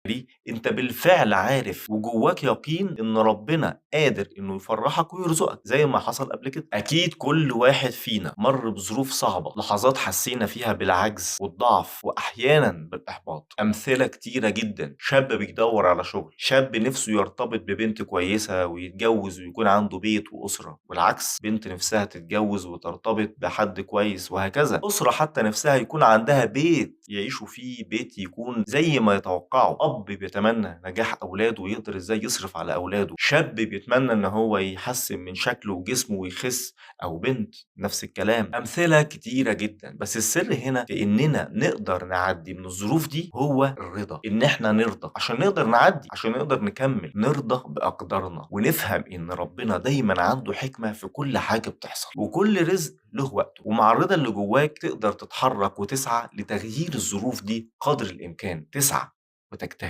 دي أنت بالفعل عارف وجواك يقين إن ربنا قادر إنه يفرحك ويرزقك زي ما حصل قبل كده. أكيد كل واحد فينا مر بظروف صعبة، لحظات حسينا فيها بالعجز والضعف وأحيانا بالإحباط. أمثلة كتيرة جدا، شاب بيدور على شغل، شاب نفسه يرتبط ببنت كويسة ويتجوز ويكون عنده بيت وأسرة، والعكس بنت نفسها تتجوز وترتبط بحد كويس، وهكذا. أسرة حتى نفسها يكون عندها بيت يعيشوا فيه، بيت يكون زي ما يتوقعوا. أب بيتمنى نجاح أولاده ويقدر إزاي يصرف على أولاده، شاب بيتمنى إن هو يحسن من شكله وجسمه ويخس، أو بنت نفس الكلام. أمثلة كتيرة جدا، بس السر هنا في إننا نقدر نعدي من الظروف دي هو الرضا، إن إحنا نرضى عشان نقدر نعدي، عشان نقدر نكمل، نرضى بأقدارنا ونفهم إن ربنا دايما عنده حكمة في كل حاجة بتحصل، وكل رزق له وقته. ومع الرضا اللي جواك تقدر تتحرك وتسعى لتغيير الظروف دي قدر الإمكان، تسعى وتجتهد.